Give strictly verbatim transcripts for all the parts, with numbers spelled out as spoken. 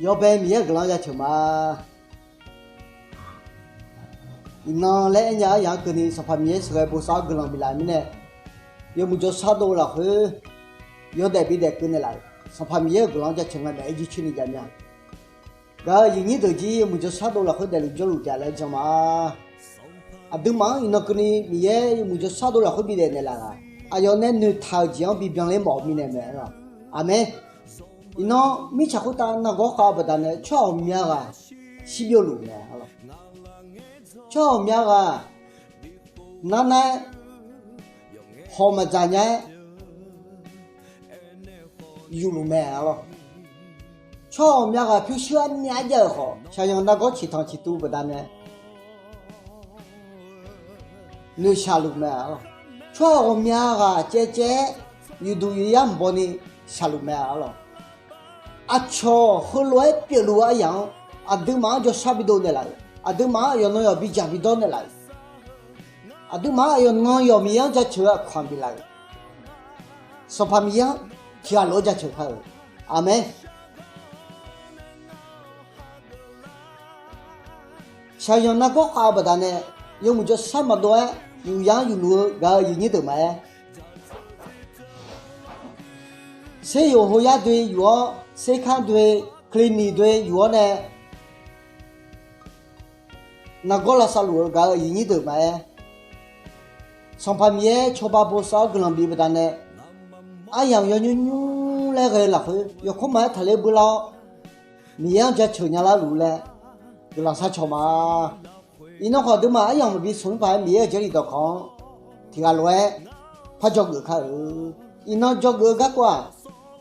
Yawbae Miqyaer-euq guiqlanq jaceuq ma. Iqnan laer aernya aryamq-anr keuvni Sanqpaq Miqyaer sheuqghae bosav-awr guiqlanq biflaf-euq mirnae, yawmuiq jawrshar dov lafkhoer yawdaef bidaef keuv naeqlaf-euq Sanqpaq Miqyaer-euq guiqlanq-anr jaceuq nga maeq-aer jircoer ni jav mir-a. Gaq-euq aqyuif nyir deuq jir yawmuiq jawrshar dov lafkhoer daefluf jawrluf taef-a laer jan ma. Aqduimaf-anr iqnan keuvni Miqyaer yawmuiq jawrshar dov lafkhoer bidaef naeqlaf-aq, aqyawf nae noeqtaq-euq jeq-anr bibyan ler mawf-eu mirnae mae-a lawq. Aqmeq. Iqnan mirtsaq khoertav nargawr khav-eu baqdanae tsawrhaq ghawqmya ghaq shirbyov luf mae-a lawq. Tsawrhaq ghawqmya ghaq nar nar-aer hawq maqdzaq nya-aer yufluf mae-a lawq. Tsawrhaq ghawqmya ghaq pyurshuir armyav jav-euq khawf, shaqzanq nargawr ciqtanq ciqtuv baqdanae noeqshaq luf mae-a lawq. Tsawrhaq ghawqmya ghaq caevcaev-aer yufduq yufyar mqbaw ni shaqluf mae-a lawq. Aqcawq heulof-aer pyeufluf-eu aryamq-anr, aqduimaf-anr jawrshar bidov naeqlaf-euq, aqduimaf-anr aqyawf nan yawq bijaq bidawr naeqlaf-euq, aqduimaf-anr aqyawf nan yawq Miqyaer-anr jaceuq-eu aqkaq biflaf-euq Sanqpaq Miqyaer-anr tiqghaq lof-aer jaceuq kar-euq. Aqmeq. Shaqzanq nargawr khav-eu baqdanae yawmuiq jawrshar maqdov-aer yufyar-anr yufluf-eu gaq-euq aqyuif nyir deuq maqaer, seryoq hoyar doe yuf-awr, serkar doe, clinic doe yuf-awr nae nargawr lavsav luf-eu gaq-euq aqyuif nyir deuq maqaer, Sanqpaq Miqyaer cawba bosav-awr guiqlanq bif baqdanae, aryamq yawnymr nymr laer ghae-eu lafkhoer yawkawr maqaer taqler beular-awr, Miqyaer-anr jaceuq nyalar luf laer guiqlanq sharcaw ma. Iqnan khawf aqduimaf aryamq maqbi smq mr paq-aer Miqyaer-euq jarlif dawqkawq-anr tiqghaq lof-aer par dzawgeuf kar-euq. Iqnan dzawgeuf-eu garkawv-aq,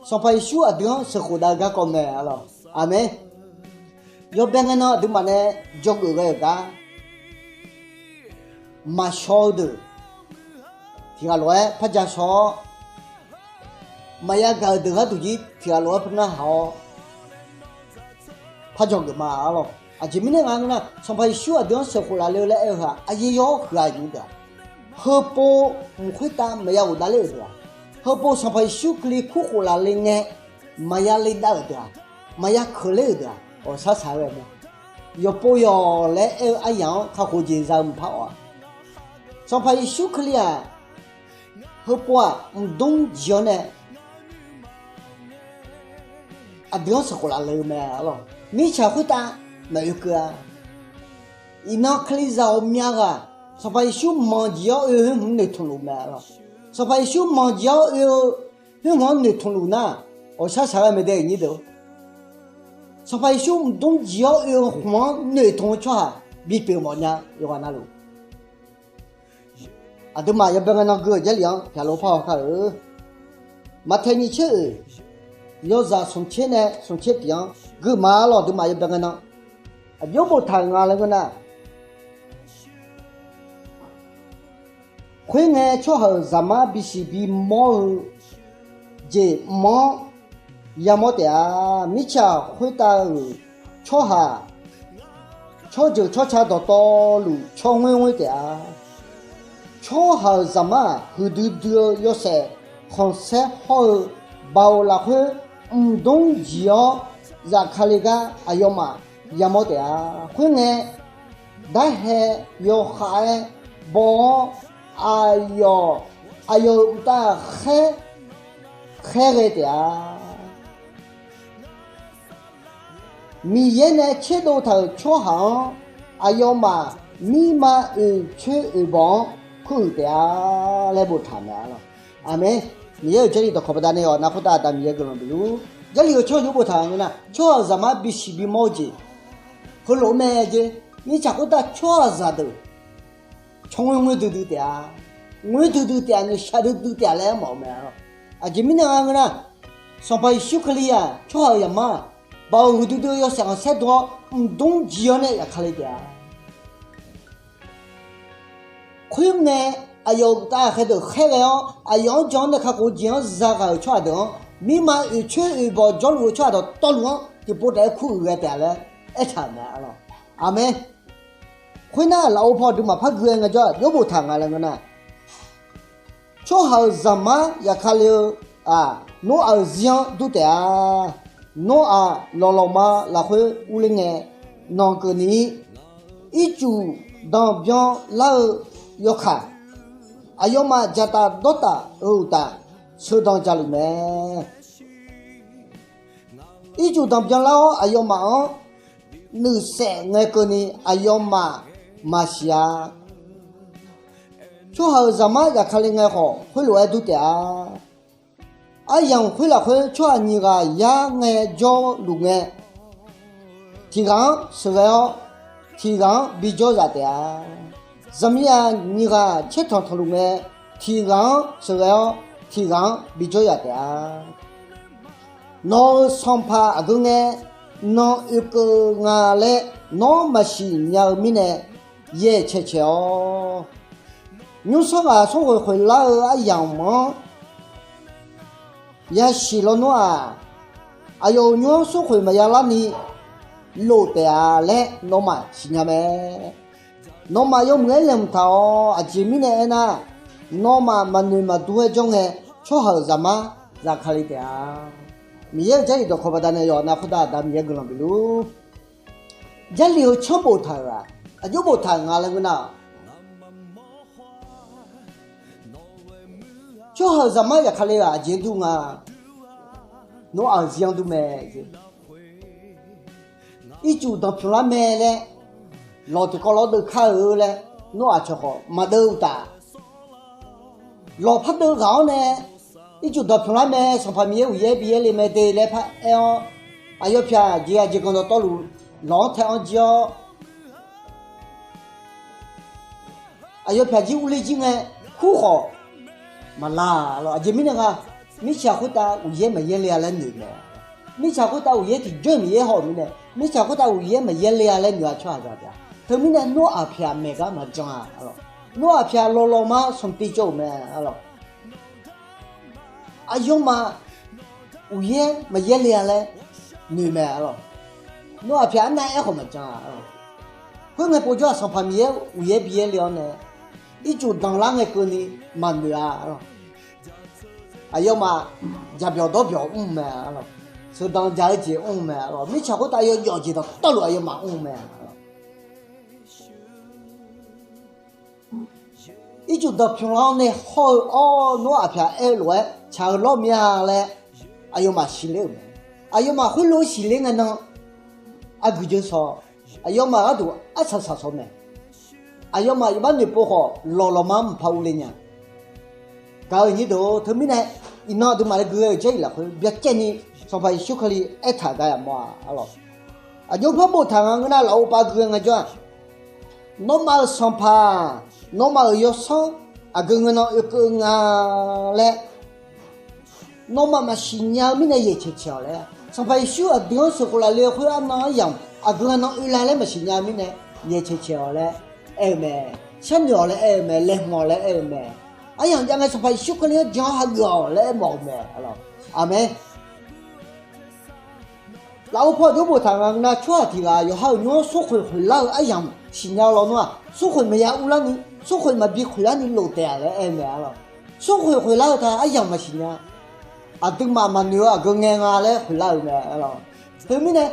Sanqpaq Yeqsur aqdui-anr sheuqkhof dav-eu garkawv mae-a lawq. Aqmeq. Yawbae ngae nan aqduimaf nae dzawgeuf ghae-euq gar maqshaw-eu deuq tiqghaq lof-aer par ja shaw-awr, maqya gaq-euq deuq gharduq jir tiqghaq lof-aer par narhaq-awr par dzawgeuf ma-a lawq. Aqjeq mirnae nga ngeur nar, Sanqpaq Yeqsur aqdui-anr sheuqkhof lafle-eu laer aer-eu heu-aq, aqyawf yawr huiq-a aqyuif deuq-aq, heupov mq khoertav maqya ghofdav ler-euq deuq-aq, heupov Sanqpaq Yeqsur Kali kurkhof lafle ngae maqya le dav-euq deuq-aq, maqya keuq ler-euq deuq-aq, ghawqshaq shaq-aer ghae mae. Yawqpov yawq laer aer-eu aryamq-anr kakhof jeq za-eu mqpar awq-aq, Sanqpaq Yeqsur Kali-aq, heupov-aq mqdmr jiq-awr nae aqdui-anr sheuqkhof lafle-eu mae-a lawq. Mirtsaq khoertav maqoe keuv-a. Iqnan Kalizaq ghawqmya ghaq Sanqpaq Yeqsur manq jeq-awr oe-eu khoer hmq-anr noeqtmq luf mae-a lawq. Sanqpaq Yeqsur manq jeq-awr oe-eu khoer hmq-anr noeqtmq luf nar, ghawqshaq shaq-aer ghae mae dae-euq nyir deuq. Sanqpaq Yeqsur mqdmr jeq-awr oe-eu hmq-anr noeqtmq-eu tsawrhaq bipyeuf mawfnya yawqghaq navluf. Aqduimaf yawbae ngae nan gui-euq jarlif-anr tiqghaq lof par haw kar-eu. Maqtaeq nyiq tser oeq, yawzaq smq tser nae smq tser tiq-anr gui ma-a lawq. Aqduimaf yawbae ngae nan aqjox boftaq-euq nga laer ngeur nar, khoerngae tsawrhaq-euq zaqmar bisiq bimawr-eu jeq mq-anr yamawr taef-a. Mirtsaq khoertav-euq tsawrhaq tsawrjeuq tsawrca dawqtawvluf tsawrngoer ngoer taef-a. Tsawrhaq-euq zaqmar-aq, huiqdui dui-eu yawshaef khanqsaer hawr-eu baoq lafkhoer mqdmr jiq-awr zafkale gar aqyawfmaf yamawr taef-a. Khoerngae, darhae yawkhav-aer baw-awr, aqyawf, aqyawf-euq mqtav khaer, khaer ghae taef-a. Miqyaer nae tserdov taq-euq tsawrhaq-anr aqyawfmaf mirma oeqcoer oeqbawq-anr kuruiq taef-a laer boftaq mae-a lawq. Aqmeq. Miqyaer-euq jarlif dawqkawq baqdanae-awq, nar khoertav Aqda Miqyaer guiqlanq bif luf-ur. Jarlif-euq tsawrjeuq boftaq-euq ngeur nar, tsawrhaq zaqmar bisiq bimawr-eu jeq heulof-aer mae jeq. Mirtsaq khoertav tsawrhaqzaq deuq tsawrngoer ngoer duidui taef-a. Ngoer duidui taef-a, noeqshaq duidui taef-a laer aermawf-eu mae-a lawq. Aqjeq mirnae nga ngeur nar, Sanqpaq Yeqsur Kali-aq, tsawrhaq-euq zaqmar-aq, baoq huiqdui dui-eu yawshaef khanqsaer dov-awr mqdmr jiq-awr nae zafkale taef-a. Khoerngae, aqyawf-euq mqtav khaerdeuq khaerghae-awr, aqyawf-anr jan-awr nae kakhof-eu jeq-anr zaghaq-euq tsawrhaq deuq-anr, mirma oeqcoer oeqbawq jawrluf-eu tsawrhaq dawqtawvluf-anr tiqpov taef-aer kurluf ghae taef-a laer aertaq-euq mae-a lawq. Aqmeq. Khoernar, lafov paw aqduimaf par gui-aer ngaejawr-aq, jawr boftaq nga laer ngeur nar, tsawrhaq-euq zaqmar zafkale-eu, aq, Noraq-euq zir-anr dur taef-a. Nawr-aq lawqlawqma lafkhoer urler ngae, nanqkeuvni-ir ircuf danqbyan lar-eu yawkaq, aqyawfmaf dzaqtaf dawrtaf-eu uqtaf sheuqdanq jaqluf mae. Ircuf danqbyan lar-awr aqyawfmaf-anr nuifsaef ngae keuvni aqyawfmaf maqsiq-a. Tsawrhaq-euq zaqmar zafkale ngae khawf, khoerlof-aer dur taef-a. Aryamq khoer lafkhoer tsawrhaq nyiq ghaq yar ngae jawrluf ngae, tiq ghaq-anr sheuqghae-awr, tiq ghaq-anr bijawr zaf taef-a. Zaqmiqzaq nyiq ghaq caertanq tanqluf ngae, tiq ghaq-anr sheuqghae-awr, tiq ghaq-anr bijawr zaf taef-a. Nawq-euq sanqpaq aqgeu ngae, nan oekeuv nga laer nawr maqsiq nya-eu mirnae, yaeq caeq caeq-awr, nymrsanr ghaq smrkhoeq khoeqlar-eu aryamq-anr yasiq lawnmr-aq, aqyawf-euq nymr-anr smrkhoeq maqya larni lof taef-a laer nawmaf siqnya mae. Nawmaf yawmuiq-aer laeqhmq taq-awq. Aqjeq mirnae aernar, nawmaf maqnoeq maqdur-aer jawr ngae, tsawrhaq-euq zaqmar zafkale taef-a. Miqyaer-euq Jarlif dawqkawq baqdanae yawf nav khoertav Aqda Miqyaer guiqlanq bif luf. Jarlif heu canr boftaq-euq ghaq, aqjox boftaq-euq nga laer ngeur nar-aq, tsawrhaq-euq zaqmar zafkale ghaq aqjeq-anr dur nga. Nawr-aq zir-anr dur mae. Ircuf danqpymq lar mae laer, lawq tiqkawv lawr deuv kar-eu laer, nawr-aq cawq khawf maqdeuv uqtaf, lawq par deuv ghaq-awr nae, ircuf danqpymq lar mae, Sanqpaq Miqyaer uqyaer bi yaer le mae de laer paraer-awr, aqyawf pyaq jeq aqjeq ganq dawqtawvluf lawq-anr tae-anr jir-awr, aqyawf pyaq jir urler jir ngae, kur khawf maqlar-a lawq. Aqjeq mirnae nga, mirtsaq khoertav uqyaer maqyaer le-a laer noeq mae. Mirtsaq khoertav uqyaer tiqjawr-iq maqyaer haw-euq mirnae, mirtsaq khoertav uqyaer maqyaer le-a laer noeq-a tsawrhaqzaq taef-a. Teumirnae nawr-aq pyaq maeq gar maqjan-a lawq. Nawr-aq pyaq lawqlawq mar sanqtiv cawv-euq mae lawq. Aqyawfmaf uqyaer maqyaer le-a laer noeq mae lawq. Nawr-aq pyaq arnav aerkhawf maqjan-a lawq. Khoerngae povjawr-aq Sanqpaq Miqyaer uqyaer bi yaer le-awr nae, ircuf danqlar ngae keuvni maqnoeq-a lawq. Aqyawfmaf jaqbyawq dawrbyawq mr mae lawq. Sheuqdanq jaq-eu jeq mr mae lawq. Mirtsaq khoertav yawjawf jeq dawqtawvluf aqyawfmaf mr mae lawq. Ircuf danqpymq lar-awr nae hawr-eu awr nawr-aq pyaq aer-eu lof-aer tsaq-eu lawr mir-a laer aqyawfmaf siqler-euq mae. Aqyawfmaf khoerlof-aer siqler ngae nan, aqgui jeuq shawq, aqyawfmaf gharduq arsaq saq shawq mae. Aqyawfmaf iqbax noeqpov khawf lawqlawq mar mqpar urler nya. Gaq-eu nyir deuq-or, teumirnae iqnan aqduimaf laer gui ghae-euq Jarlif lafkhoer byacaevni Sanqpaq Yeqsur Kali aertaq-euq gar yamawr-a lawq. Aqjox par boftaq nga ngeur nar, lafov pav gui ghae ngaejawr-aq, nawmaf-euq sanqpaq, nawmaf-euq yawsanr aqgeu ngeur nan oekeuv nga laer nawmaf maqsiq nya-eu mirnae yaeq caeq caeq-awq laer, Sanqpaq Yeqsur aqdui-anr sheuqkhof lafle-eu khoer arnan aryamq aqgeu ngeur nan oe la laer maqsiq nya-eu mirnae yaeq caeq caeq-awq laer aer-eu mae. Sharnoeq-awq laer aer-eu mae. Laeqhmq-awq laer aer-eu mae. Aryamq jav ngae Sanqpaq Yeqsur Kali-anr jan-awr hageuf-awq laer aermawf-eu mae lawq. Aqmeq. Lafov paw aqjox boftaq nga ngeur nar, tsawrhaq tiq ghaq yawqha-euq nymr-anr smrkhoeq khoeqlar-eu aryamq siqnya-eu lawnmr-aq, smrkhoeq maqya urlar ni, smrkhoeq maqbi khoeqlar ni lof taef-a laer aer-eu mae lawq. Smrkhoeq khoeqlar-eu ta aryamq maqsiq nya. Aqduimaf maqnoeq-eu aqgeu ngae nga laer khoeqlar-euq mae lawq. Teumirnae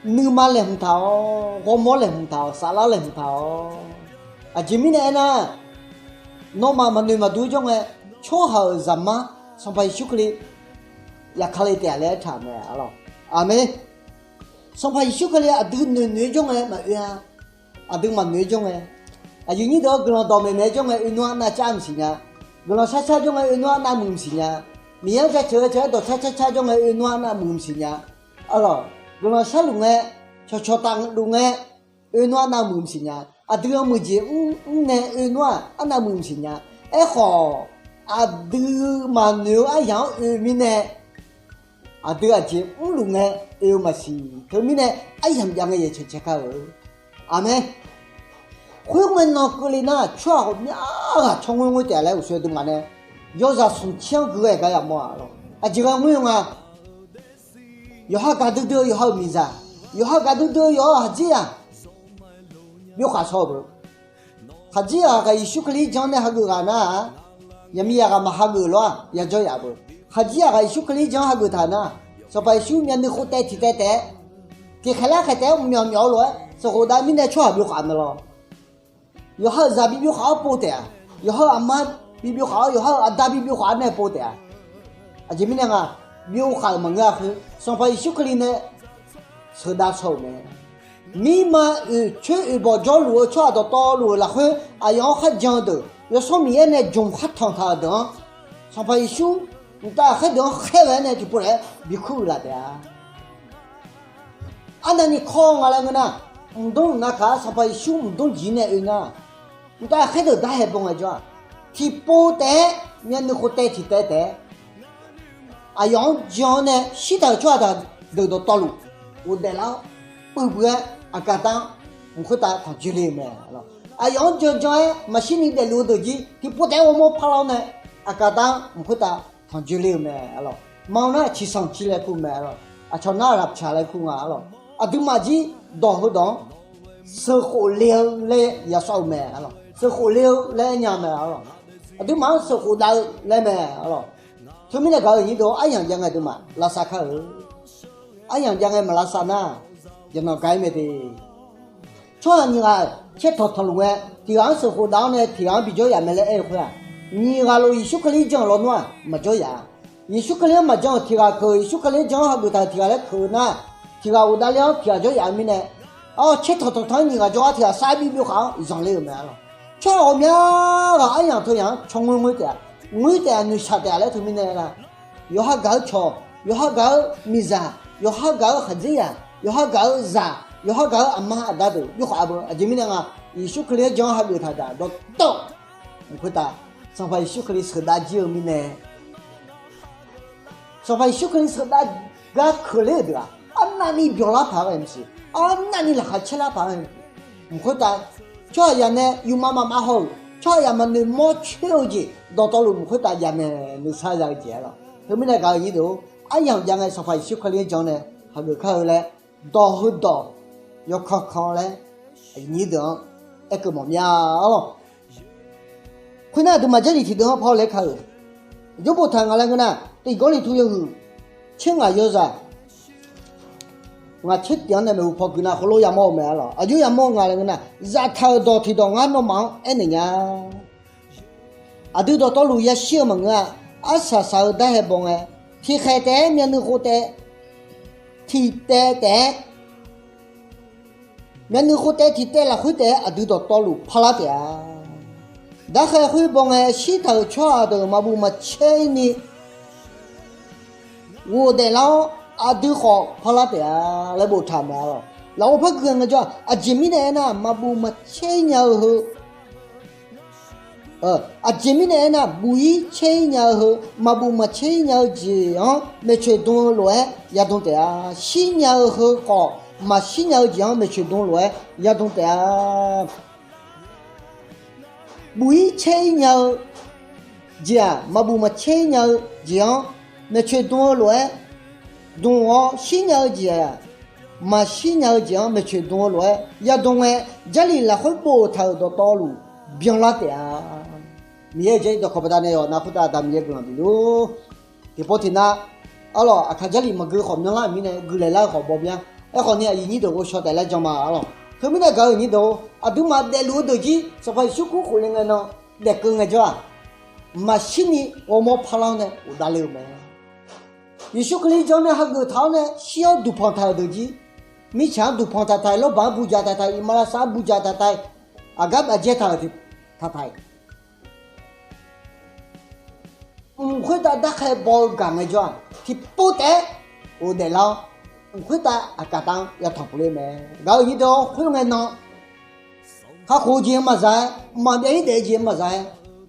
nuima laeqhmq taq-awr, ghawrmawr laeqhmq taq-awr, saflar laeqhmq taq-awr. Aqjeq mirnae aernar, nawmaf maqnoeq maqdur jawr ngae, tsawrhaq-euq zaqmar Sanqpaq Yeqsur Kali zafkale taef-a laer aertaq-euq mae lawq. Aqmeq. Sanqpaq Yeqsur Kali aqdui noeqnoeq-aer jawr ngae maqoe-a. Aqdui maqnoeq-aer jawr ngae, aqyuif nyir deuq-awr guiqlanq dawqmaeq maeq-aer jawr ngae, oe nmr arnav car maqsiq nya. Guiqlanq shar car jawr ngae, oe nmr arnav muiq maqsiq nya. Miqyaer-anr jaceuq-eu jaceuq-aer dawqcar car car jawr ngae, oe nmr arnav muiq maqsiq nya. Arlawq, guiqlanq sharluf ngae, cawqcawq taf luf ngae, oe nmr arnav muiq maqsiq nya. Aqdui-anr muiqjeq mr nae oe nmr-aq arnav muiq maqsiq nya. Aerkhawf, aqdui maqnoeq-eu aryaq-anr oe mirnae, aqdui aqjeq mrluf ngae oe-eu maqsiq. Teumirnae aryamq jav ngae yaeq caeq caeq kar-eu. Aqmeq. Khoerngae nan keuvle nar, tsawrhaq ghawqmya ghaq tsawrngoer ngoer taef-a laer uqshoe aqduimaf nae yawzaq smq caer-anr gui ghae gar yamawr-a lawq. Aqjeq ghae ngoer-eu nga. Yawqha gaqdui dui-eu yawqha-euq miqzaq, yawqha gaqdui dui-eu yawqha-euq khaqdzerzaq byov khaq shaw-eu beu. Khaqdzerzaq ghaq Yeqsur Kali-anr jan nae hageuf ghaq nar-aq, yaqmiqzaq ghaq maq hageuf lawr-aq yajawr yaf beu. Khaqdzerzaq ghaq Yeqsur Kali-anr jan hageuf taq nar, Sanqpaq Yeqsur myavnuiv khov taev tiq taev taef-aer, tiqkhaeq lar khaeq taef-aer myawf myawf-eu lof-aer sheuqkhof dav mirnae tsawrhaq byov khaf-eu mae lawr. Yawqha-euq zaq bi byov khaf-awr pov taef-a? Yawqha-euq aqma bi byov khaf-awr, yawqha-euq aqda bi byov khaf-awr nae pov taef-a? Aqjeq mirnae nga, byov khaf-euq maqngeur-a khoer, Sanqpaq Yeqsur Kali nae sheuqdav shaw-euq mae. Mirma oeq coer oeq bawq jawrluf-eu tsawrhaq dawqtawvluf-euq lafkhoer aqyawf-anr kharjan-eu deuq, Yawsanr Miqyaer nae jmq khartanq taq-euq deuq-anr, Sanqpaq Yeqsur mqtav ghaqkhaer deuq-anr khaer-eu aer nae tiqpov taef-aer bikur uiqlaf taef-a. Arnavni kawr nga laer ngeur nar, mqdmr mqnav kaq-ar Sanqpaq Yeqsur mqdmr jiq-ir nae oe nar, mqtav ghaqkhaer deuq darhae baw ngaejawr-aq, tiqpov taef-aer myavnuiv khov taev tiq taev taef-aer aqyawf-anr jan-awr nae shirtaq-euq tsawrhaq deuq dawqtawvluf ghofdaef lar-awr, puiv puiv-aer aqgaf dar-anr mq khoertav tanq joe le-euq mae. Aqyawf-anr jan jan-aer maqshir ni daefluf-eu deuq jir tiqpov taef-aer ghawrmawr parlar-awr nae, aqgaf dar-anr mq khoertav tanq joe le-euq mae. Maqanr nar ciqsanq ci laer kur mae. Aqcawq nar lafcaq laer kur nga. Aqduimaf jir dawq heudawq-anr sheuqkhof le-eu laer yasawr-eu mae. Sheuqkhof le-eu laer aer nya mae. Aqduimaf-anr sheuqkhof dav-eu laer mae. Teumirnae gaq-euq nyir deuq, aryamq jav ngae aqduimaf lavsav kar-eu. Aryamq jav ngae maq lavsav nar, yawqnan gaq-ir mae de. Tsawrhaq nyiq ghaq caer tanqtanq luf ngae, tiq ghaq-anr sheuqkhof dav-awr nae tiq ghaq-anr bijawr yaf mae laer aer-eu khoer-aq, nyiq ghaq lof Yeqsur Kali-anr jan-euq lawnmr-aq maqjawr yaf-a. Yeqsur Kali-anr maqjan-euq tiq ghaq keuq Yeqsur Kali-anr jan-awr hageuf taq-euq tiq ghaq laer keuq-eu nar, tiq ghaq ghofdav ler-awr tiq ghaq jawr yaf-eu mirnae, awr caer tanqtanq tanq-aer nyiq ghaq jawrgar tiq ghaq sar-aer bi byov khaf-anr zanqler-euq mae lawq. Tsawrhaq ghawqmya ghaq aryamq teughaq-anr caw ngoer ngoer taef-a, ngoer taef-a noeqshaq taef-a laer teumirnae aer nar, yawqha gaq-eu cawq, yawqha gaq-eu miqzaq, yawqha gaq-eu khaqdzerzaq, yawqha gaq-eu zaq, yawqha gaq-eu aqma aqda deuq byov khaf-a beu. Aqjeq mirnae nga, Yeqsur Kali-anr jan-awr hageuf taq daq dawqtawv mq khoertav, Sanqpaq Yeqsur Kali sheuqdav jir-eu mirnae, Sanqpaq Yeqsur Kali sheuqdav gar keuqler-euq deuq-aq, arnavni byawqlar paq-aer mae siq, arnavni laqkhaq caerlar paq-aer mae. Mq khoertav, tsawrhaqzaq nae yufmav mafmav haw-euq tsawrhaqzaq maqnoeq mawr coer-eu jeq dawqtawvluf mq khoertav jamaeq nuisar ya-eu jeq-a lawq. Teumirnae gaq-euq nyir deuq-or, aryamq jav ngae Sanqpaq Yeqsur Kali-anr jan nae hageuf kar-eu laer, dawq heudawq yawkanr kanr laer, nyir deuq-anr aerkeuv mawf mir-a lawq. Khoernar, aqduimaf Jarlif tiqdeuv-anr paw laer ka-euq, jawrbof taq nga laer ngeur nar, tiq Gawrliqtu yawhuiq tser ngaq yawzaq ngaq tser tif-anr nae maeqhu paw gui nar, heulof yamawr-eu mae-a lawq. Aqjox yamawr-eu nga laer ngeur nar, zaftaq-euq dawq tiqdawq ngar nawmaf-anr aernaeq nya. Aqdui dawqtawvluf yashir-eu maqngeur-a. Arsaq saq-eu darhae baw ngae, tiqkhaeq taef-aer myavnuiv khov taev tiq taev taef-aer myavnuiv khov taev tiq taev lafkhoer taef-aer aqdui dawqtawvluf parlar taef-a. Darkhaeq khoer baw ngae, shirtaq-euq tsawrhaq deuq maqbuq maqcaer ni ghofdaef lar-awr, aqdui khawf parlar taef-a laer boftaq mae-a lawq. Lafov par gui ngaejawr-aq, aqjeq mirnae aernar, maqbuq maqcaer nya-eu heu, aqjeq mirnae aernar, buq-ir caer-ir nya-eu heu, maqbuq maqcaer-ir nya-eu jeq-anr maeqtsoeq dm-eu lof-aer yadm taef-a. Shirnya-eu heu khawf, maqshir nya-eu jeq-anr maeqtsoeq dm lof-aer yadm taef-a. Buq-ir caer-ir nya-eu jeq-aq, maqbuq maqcaer-ir nya-eu jeq-anr maeqtsoeq dm-eu lof-aer dm-awr, shirnya-eu jeq-aq, maqshir nya-eu jeq-anr maeqtsoeq dm-eu lof-aer yadm ngae, Jarlif lafkhoer boftaq-euq dawqtawvluf byanlar taef-a. Miqyaer-euq Jarlif dawqkawq baqdanae yawqha navluf khoertav Aqda Miqyaer guiqlanq bif luf. Tiqpov tiqnav, arlawq, aqkaq Jarlif maqgui khawf myanrlar-euq mirnae guiqlanq lar-eu khawf baw myanr. Aerkhawf ni aqyuif nyir deuq ghovshaw taef laer jan ma, arlawq. Khoermirnae gaq-euq nyir deuq-or, aqduimaf daefluf-eu deuq jir Sanqpaq Yeqsur kur khofle ngae nan daefkeuv ngaejawr-aq, maqshir ni ghawrmawr parlar-awr nae ghofdav le-euq mae. Yeqsur Kali jan nae hageuf taq-awr nae shir-awr duqpanq taq-euq deuq jir, mirtsaq-anr duqpanq taq taq-iq, lawrbaq-anr buqjaq taq taq-iq, iqmalavshav-anr buqjaq taq taq-iq, aqgar bafjaer taq-euq taq taq-iq, mq khoertav darkhaeq baw-eu gaq ngaejawr-aq, tiqpov taef-aer ghofdaef lar-awr, mq khoertav aqkaq tav-anr yatanq puq ler mae. Gaq-euq nyir deuq-or, khoerngae nan kakhof-eu jeq-anr maqza-aer, maqbyav-ir daef-eu jeq-anr maqza-aer,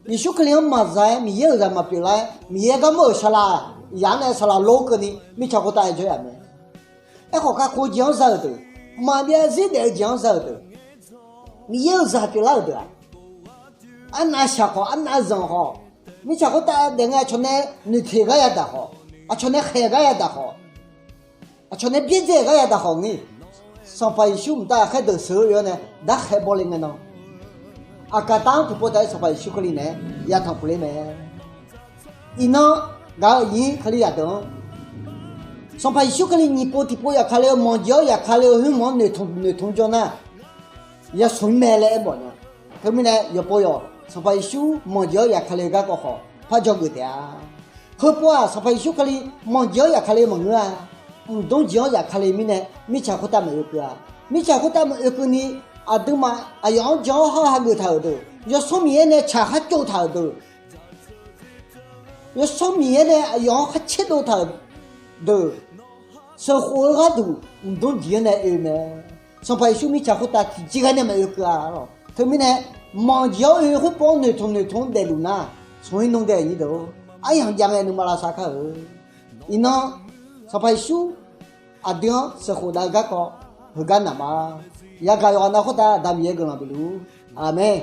Yeqsur Kali-anr maqza-aer, Miqyaer-euq zaq maqpyeuf lar-aer, Miqyaer garmawr-euq saqlaq yaq-anr nae saqlaq lor keuvni mirtsaq khoertav-aer jawr yaf mae. Aerkhawf, kakhof-eu jeq-anr za-euq deuq, maqbyav zir daef-eu jeq-anr za-euq deuq, Miqyaer-euq zaq pyeuflar-euq deuq-aq, arnav shaq khawf, arnav zanq khawf, mirtsaq khoertav daef ngae aqcawq nae noeqteq gar yadaq khawf, aqcawq nae khaeq gar yadaq khawf, aqcawq nae byaerdzae gar yadaq khawf ni, Sanqpaq Yeqsur mqtav ghaqkhaer deuq sheuq-eu yawr nae darkhaeq baw le ngae nan, aqkaq tav-anr tiqpov taef-aer Sanqpaq Yeqsur Kali naeq-aer yatanq puq ler mae. Iqnan gaq-euq aqyuif kalizaq deuq-anr Sanqpaq Yeqsur Kali nyiq pov tiqpov yaf ka le-eu manqjeq-awr yaf ka le-eu khoermawf-anr noeqtmq noeqtmq jawr nar, yasmq-ir mae laer aermawf nya. Teumirnae yawqpov yawq Sanqpaq Yeqsur manqjeq-awr yaf ka le-eu garkawv khawf par dzawgeuf taef-a. Heupov-aq Sanqpaq Yeqsur Kali manqjeq-awr yaf ka le maqngeur-a. Mqdmr jeq-anr yaf ka le mirnae mirtsaq khoertav maqoe keuv-a. Mirtsaq khoertav maqoe keuvni, aqduimaf aqyawf-anr jan-awr ha hageuf taq-euq deuq, Yawsanr Miqyaer nae tsaq khar tsov taq-euq deuq, Yawsanr Miqyaer nae aqyawf-anr khar tserdov taq-euq deuq, sheuqkhof-eu gharduq mqdmr jeq-anr nae oe mae. Sanqpaq Yeqsur mirtsaq khoertav tiqjeq ghae nae maqoe keuv-a lawq. Teumirnae manqjeq-awr oe khoerpov-anr noeqtmq noeqtmq-anr daefluf nar, smq-ir nmr dae nyir deuq-or, aryamq jav ngae nuima lavsav kar-eu. Iqnan Sanqpaq Yeqsur aqdui-anr sheuqkhof dav-eu garkawv heugar naq ma. Yagaq yawqghaq nav khoertav Aqda Miqyaer guiqlanq bifluf-ur. Aqmeq.